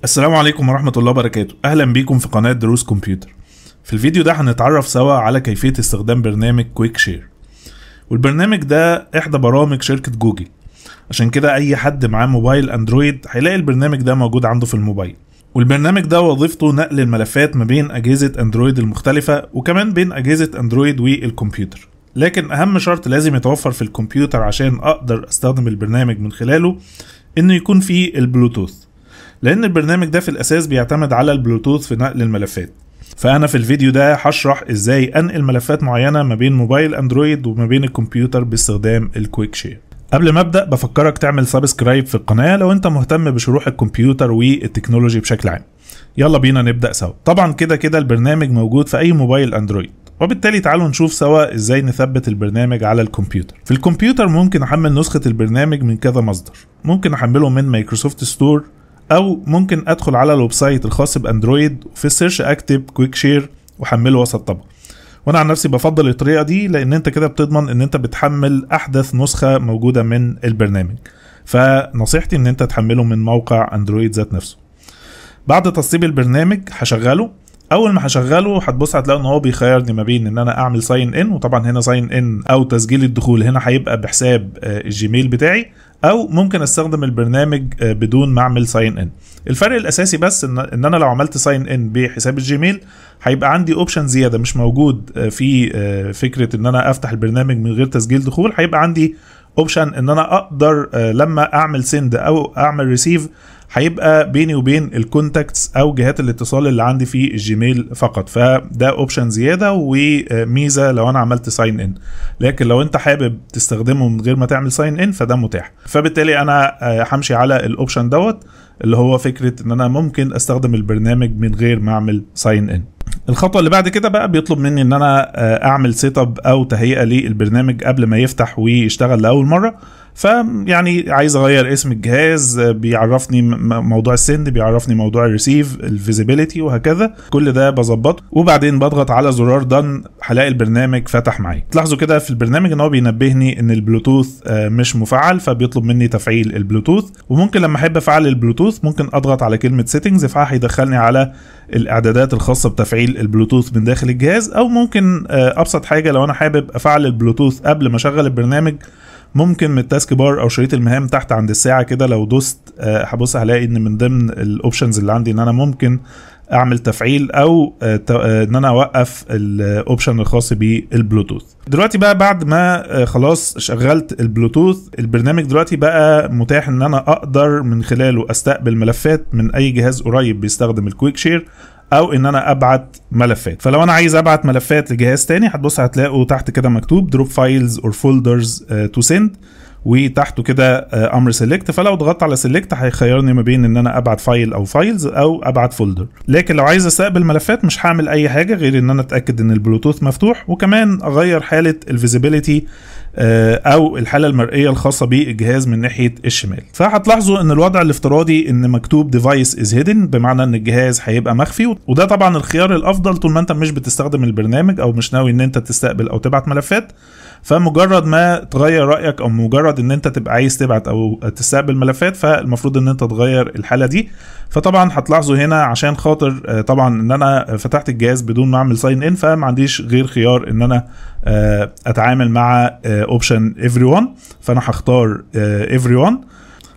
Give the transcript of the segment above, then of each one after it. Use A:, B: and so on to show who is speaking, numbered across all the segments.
A: السلام عليكم ورحمة الله وبركاته. أهلا بيكم في قناة دروس كمبيوتر. في الفيديو ده هنتعرف سوا على كيفية استخدام برنامج Quick Share، والبرنامج ده إحدى برامج شركة جوجل، عشان كده أي حد معاه موبايل أندرويد هيلاقي البرنامج ده موجود عنده في الموبايل. والبرنامج ده وظيفته نقل الملفات ما بين أجهزة أندرويد المختلفة، وكمان بين أجهزة أندرويد والكمبيوتر. لكن أهم شرط لازم يتوفر في الكمبيوتر عشان أقدر أستخدم البرنامج من خلاله إنه يكون فيه البلوتوث، لأن البرنامج ده في الأساس بيعتمد على البلوتوث في نقل الملفات. فأنا في الفيديو ده هشرح إزاي أنقل ملفات معينة ما بين موبايل أندرويد وما بين الكمبيوتر باستخدام ال Quick Share. قبل ما أبدأ بفكرك تعمل subscribe في القناة لو أنت مهتم بشروح الكمبيوتر وال technology بشكل عام. يلا بينا نبدأ سوا. طبعا كده كده البرنامج موجود في أي موبايل أندرويد، وبالتالي تعالوا نشوف سوا ازاي نثبت البرنامج على الكمبيوتر. في الكمبيوتر ممكن احمل نسخة البرنامج من كذا مصدر، ممكن احمله من Microsoft Store، او ممكن ادخل على ال website الخاص باندرويد وفي ال search اكتب Quick Share واحمله واسطبه. وانا عن نفسي بفضل الطريقة دي لان انت كده بتضمن ان انت بتحمل احدث نسخة موجودة من البرنامج، فنصيحتي ان انت تحمله من موقع اندرويد ذات نفسه. بعد تسطيب البرنامج هشغله. اول ما هشغله هتبص هتلاقي ان هو بيخيرني ما بين ان انا اعمل sign in، وطبعا هنا sign in او تسجيل الدخول هنا هيبقى بحساب الجيميل بتاعي، او ممكن استخدم البرنامج بدون ما اعمل sign in. الفرق الاساسي بس ان انا لو عملت sign in بحساب الجيميل هيبقى عندي option زيادة مش موجود في فكرة ان انا افتح البرنامج من غير تسجيل دخول. هيبقى عندي option ان انا اقدر لما اعمل send او اعمل receive هيبقى بيني وبين ال contacts او جهات الاتصال اللي عندي في الجيميل فقط، فده option زيادة وميزه لو انا عملت sign in. لكن لو انت حابب تستخدمه من غير ما تعمل sign in فده متاح. فبالتالي انا همشي على ال option دوت اللي هو فكرة ان انا ممكن استخدم البرنامج من غير ما اعمل sign in. الخطوة اللي بعد كده بقى بيطلب مني ان انا اعمل setup او تهيئة للبرنامج قبل ما يفتح ويشتغل لاول مرة. فيعني عايز اغير اسم الجهاز، بيعرفني موضوع ال send، بيعرفني موضوع ال receive، ال visibility وهكذا، كل ده بظبطه. وبعدين بضغط على زرار done هلاقي البرنامج فتح معايا. تلاحظوا كده في البرنامج ان هو بينبهني ان البلوتوث مش مفعل، فبيطلب مني تفعيل البلوتوث. وممكن لما احب افعل البلوتوث ممكن اضغط على كلمة settings فهيدخلني على الاعدادات الخاصة بتفعيل البلوتوث من داخل الجهاز. او ممكن ابسط حاجة لو انا حابب افعل البلوتوث قبل ما اشغل البرنامج، ممكن من ال task bar او شريط المهام تحت عند الساعة كده لو دوست هبص هلاقي ان من ضمن ال options اللي عندي ان انا ممكن اعمل تفعيل او ان انا اوقف ال option الخاص بالبلوتوث. دلوقتي بقى بعد ما خلاص شغلت البلوتوث، البرنامج دلوقتي بقى متاح ان انا اقدر من خلاله استقبل ملفات من اي جهاز قريب بيستخدم ال Quick Share، او ان انا ابعت ملفات. فلو انا عايز ابعت ملفات لجهاز تاني هتبص هتلاقوا تحت كده مكتوب drop files or folders to send، وتحته كده امر select. فلو ضغطت على select هيخيرني ما بين ان انا ابعت file او files او ابعت folder. لكن لو عايز استقبل ملفات مش هعمل اي حاجة غير ان انا اتاكد ان البلوتوث مفتوح، وكمان اغير حاله ال visibility او الحالة المرئية الخاصة بالجهاز من ناحية الشمال. فهتلاحظوا ان الوضع الافتراضي ان مكتوب device is hidden، بمعنى ان الجهاز هيبقى مخفي، وده طبعا الخيار الافضل طول ما انت مش بتستخدم البرنامج او مش ناوي ان انت تستقبل او تبعت ملفات. فمجرد ما تغير رايك او مجرد ان انت تبقى عايز تبعت او تستقبل ملفات فالمفروض ان انت تغير الحالة دي. فطبعا هتلاحظوا هنا عشان خاطر طبعا ان انا فتحت الجهاز بدون ما اعمل sign in، فما عنديش غير خيار ان انا اتعامل مع option everyone، فانا هختار everyone.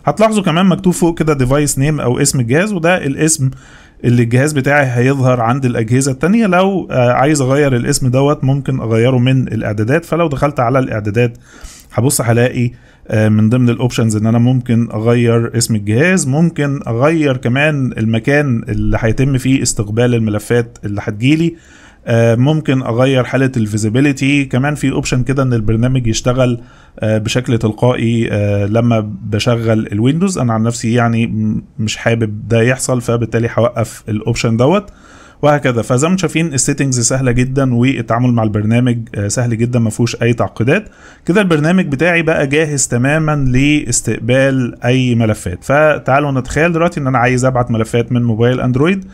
A: هتلاحظوا كمان مكتوب فوق كده device name او اسم الجهاز، وده الاسم اللي الجهاز بتاعي هيظهر عند الاجهزة التانية. لو عايز اغير الاسم دوت ممكن اغيره من الاعدادات. فلو دخلت على الاعدادات هبص هلاقي من ضمن ال options ان انا ممكن اغير اسم الجهاز، ممكن اغير كمان المكان اللي هيتم فيه استقبال الملفات اللي هتجيلي، ممكن اغير حاله ال visibility. كمان في option كده ان البرنامج يشتغل بشكل تلقائي لما بشغل الويندوز. انا عن نفسي يعني مش حابب ده يحصل، فبالتالي هوقف ال option دوت وهكذا. فزي ما انتم شايفين ال settings سهلة جدا والتعامل مع البرنامج سهل جدا، ما فيهوش اي تعقيدات. كده البرنامج بتاعي بقى جاهز تماما لاستقبال اي ملفات. فتعالوا نتخيل دلوقتي ان انا عايز ابعت ملفات من موبايل اندرويد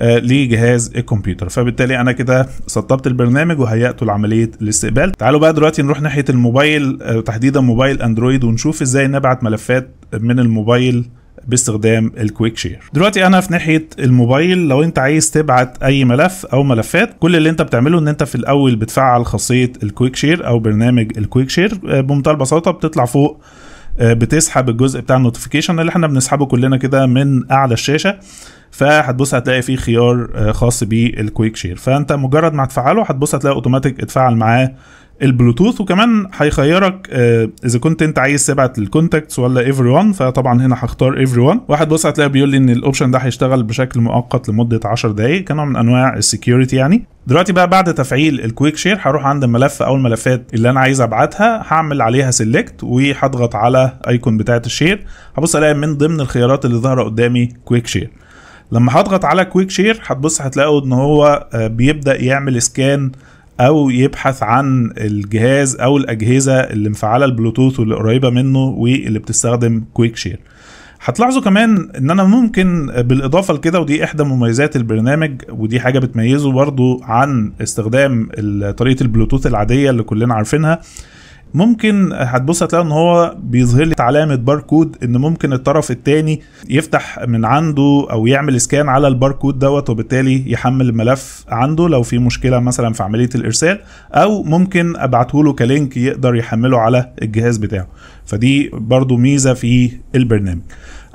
A: لجهاز الكمبيوتر، فبالتالي انا كده سطبت البرنامج وهيأته لعملية الاستقبال. تعالوا بقى دلوقتي نروح ناحية الموبايل، تحديدا موبايل اندرويد، ونشوف ازاي نبعت ملفات من الموبايل باستخدام ال Quick Share. دلوقتي انا في ناحية الموبايل، لو انت عايز تبعت اي ملف او ملفات، كل اللي انت بتعمله ان انت في الاول بتفعل خاصية ال Quick Share او برنامج ال Quick Share. بمنتهى البساطة بتطلع فوق، بتسحب الجزء بتاع ال notification اللي احنا بنسحبه كلنا كده من اعلى الشاشة، فهتبص هتلاقي فيه خيار خاص بال Quick Share. فانت مجرد ما تفعله هتبص هتلاقي اوتوماتيك اتفعل معاه البلوتوث، وكمان هيخيرك اذا كنت انت عايز تبعت لل contacts ولا everyone. فطبعا هنا هختار everyone. وهتبص هتلاقي بيقول لي ان ال option ده هيشتغل بشكل مؤقت لمدة 10 دقائق كنوع من انواع ال security يعني. دلوقتي بقى بعد تفعيل ال Quick Share هروح عند الملف او الملفات اللي انا عايز ابعتها، هعمل عليها select وهضغط على icon بتاعه ال share. هبص الاقي من ضمن الخيارات اللي ظاهره قدامي Quick Share. لما هضغط على Quick Share هتبص هتلاقوا ان هو بيبدا يعمل scan او يبحث عن الجهاز او الاجهزة اللي مفعله البلوتوث واللي قريبه منه واللي بتستخدم Quick Share. هتلاحظوا كمان ان انا ممكن بالاضافة لكده، ودي احدى مميزات البرنامج ودي حاجة بتميزه برضو عن استخدام طريقه البلوتوث العادية اللي كلنا عارفينها، ممكن هتبص هتلاقي ان هو بيظهر لي علامة باركود، ان ممكن الطرف الثاني يفتح من عنده او يعمل scan على الباركود دوت، وبالتالي يحمل الملف عنده لو في مشكلة مثلا في عملية الارسال، او ممكن ابعته له ك link يقدر يحمله على الجهاز بتاعه. فدي برضو ميزة في البرنامج.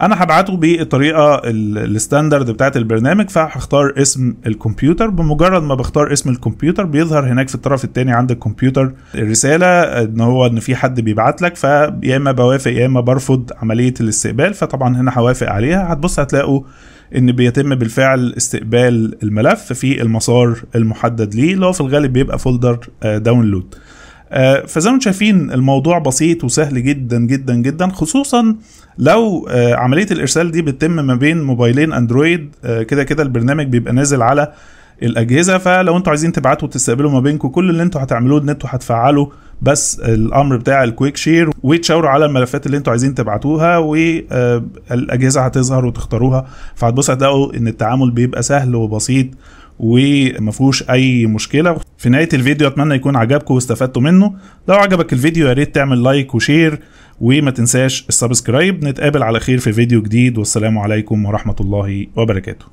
A: انا هبعته بالطريقة ال standard بتاعت البرنامج، فهختار اسم الكمبيوتر. بمجرد ما بختار اسم الكمبيوتر بيظهر هناك في الطرف الثاني عند الكمبيوتر الرسالة ان هو ان في حد بيبعت لك، فيا اما بوافق يا اما برفض عملية الاستقبال. فطبعا هنا هوافق عليها. هتبص هتلاقوا ان بيتم بالفعل استقبال الملف في المسار المحدد ليه، اللي هو في الغالب بيبقى folder download. فزي ما انتم شايفين الموضوع بسيط وسهل جدا جدا جدا، خصوصا لو عملية الإرسال دي بتتم ما بين موبايلين أندرويد. كده كده البرنامج بيبقى نازل على الأجهزة، فلو انتوا عايزين تبعتوا وتستقبلوا ما بينكم، كل اللي انتوا هتعملوه ان انتوا هتفعلوا بس الأمر بتاع ال Quick Share وتشاوروا على الملفات اللي انتوا عايزين تبعتوها، والأجهزة هتظهر وتختاروها. فهتبصوا هتلاقوا ان التعامل بيبقى سهل وبسيط ومفهوش اي مشكلة. في نهاية الفيديو اتمنى يكون عجبكم واستفدتوا منه. لو عجبك الفيديو يا ريت تعمل like و share وما تنساش ال subscribe. نتقابل على خير في فيديو جديد، والسلام عليكم ورحمة الله وبركاته.